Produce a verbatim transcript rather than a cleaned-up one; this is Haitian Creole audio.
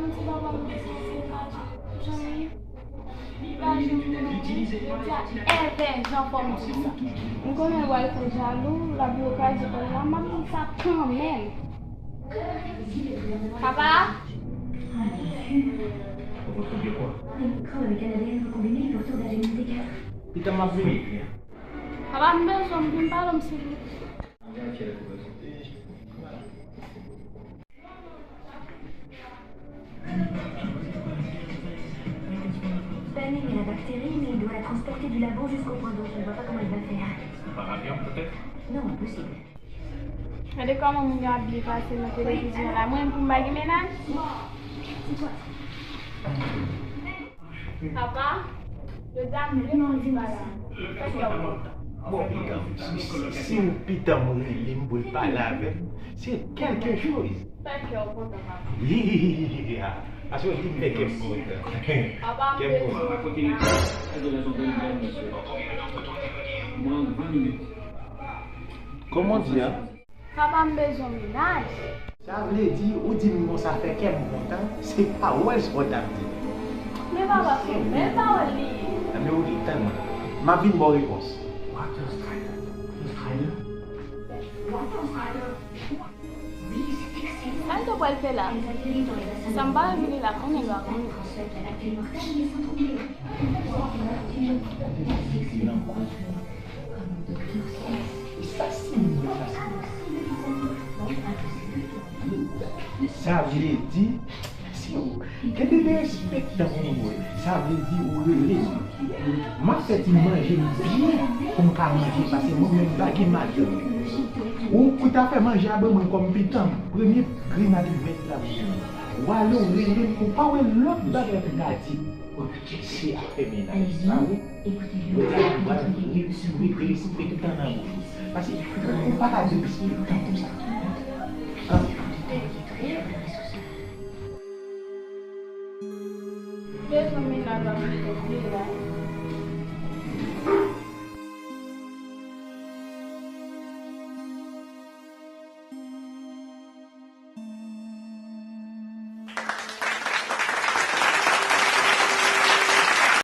Ti papa m di se mennaj li, jan li ye. Li pa janm renmen m. Jodi a, èvè jan fò m di sa. M konnen l pral fè jalou, l ap blokaje kò l la, m ap di sa kanmenm. Papa? Votre biais quoi? Chrome avec un A D N recombiné et pourtant d'A G N T quatre. Pita m ap vini. Papa, m bezwen w, vin pale m silvouplè. Spanning à la bactérie, mais il doit la transporter du labo jusqu'au point d'eau. Je ne vois pas comment il va faire. Par avion, peut-être? Non, impossible. Gade kòman moun yo ap byen pase nan televizyon la. Mwen, pou m pa gen mennaj? Papa, jodi a m vle pou m di bagay. Fè kè w kontan. Bon, pitan, si, si, si yon pitan m rele m pou l pale avè m, se kèlke choz. Fè kè w kontan, papa. Yeah! Paske w di m fè kè m kontan. Papa, m bezwen w. Kè m kontan. Mwen, ven minit. Kòman w di a? Papa, m bezwen mennaj. Sa vle di, ou di m konsa fè kè m kontan, se pawòl sa w t ap di. Men papa, se bèl pawòl li ye. Anben, oke, tann mwen. M ap vin ba w repons. Water Strider. Water Strider. Sa l te pral fè la? Sa m pa revini la, konnen l va konnen. Sa vle di, mèsi o. Gen de derespektan pou nou, wi. Sa vle di ou rele m. M ap fè ti manje m byen pou m ka manje, paske mwen menm m pa gen madanm. Ou, ou ta fè manje a ban mwen kòm pitan. Premye grenad ouvèt la pou mwen. Ou ale, ou rele m, ou pa wè lòt bagay pou ta di. Se afè mennaj sa, wi. Lè sa, ou pral respektan nan bouch ou. Paske ou pa ka derespektan konsa. An. Bezwen mennaj la, mennaj la.